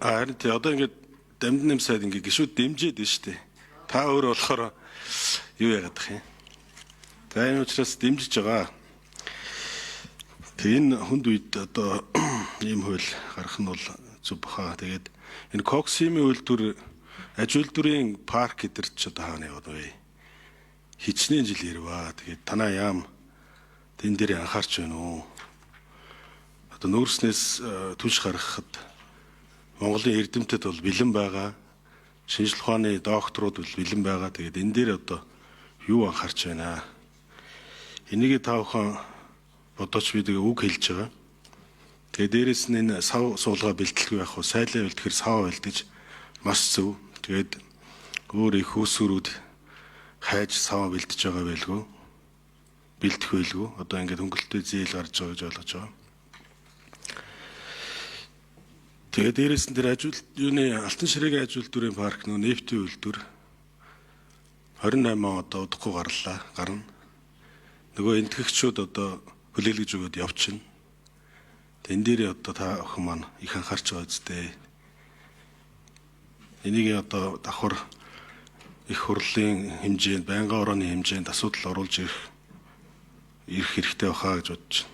Харин тий, одоо ингээд Дамдиннам сайд ингээд гişүүд дэмжиж байна шүү дээ. Та өөр болохоор юу яагаад тах юм? За, энэ учраас дэмжиж байгаа. Тэг энэ хүнд үед одоо ийм хууль гаргах нь бол зөв баха. Тэгээд энэ Коксимийн үйлдвэр, аж үйлдвэрийн парк гэдэр ч одоо хаана яваад вэ? Хичнээн жил ирваа. Тэгээд танаа яам тэн дээр анхаарч байна уу? Одоо нүүрснээс түлш гаргахад Монголын эрдэмтэд бол бэлэн байгаа. Шинжлэх ухааны докторууд бол бэлэн байгаа. Тэгээд энэ дээр одоо юу анхаарч байна? Энийг та бүхэн бодооч, би тэгээ үг хэлж байгаа. Тэгээ дээрэс нь энэ сав суулгаа бэлтгэлгүй байх уу? Сайлаа бэлтгэхэр сав бэлдэж маш зөв. Тэгээд өөр их усүрүүд хайж сав бэлдэж байгаа байлгүй. Бэлдэх байлгүй. Одоо ингээд хөнгөлөлтөй зээл гарч байгаа гэж ойлгож байгаа. Тэгээ дээрэс нь тэр ажил юуны Алтан ширээгийн аж үйлдвэрийн парк, нөө нефтийн үйлдвэр 28 он одоо удахгүй гарлаа, гарна. Нөгөө энтгэгчүүд одоо хүлээлгэж өгөөд явчихна. Тэн дээр одоо та охин маань их анхаарч байгаа үстэй. Энийг одоо давхар их хурлын хэмжээнд, байнгын орооны хэмжээнд асуудал оруулж ирэх хэрэгтэй байхаа гэж бодож байна.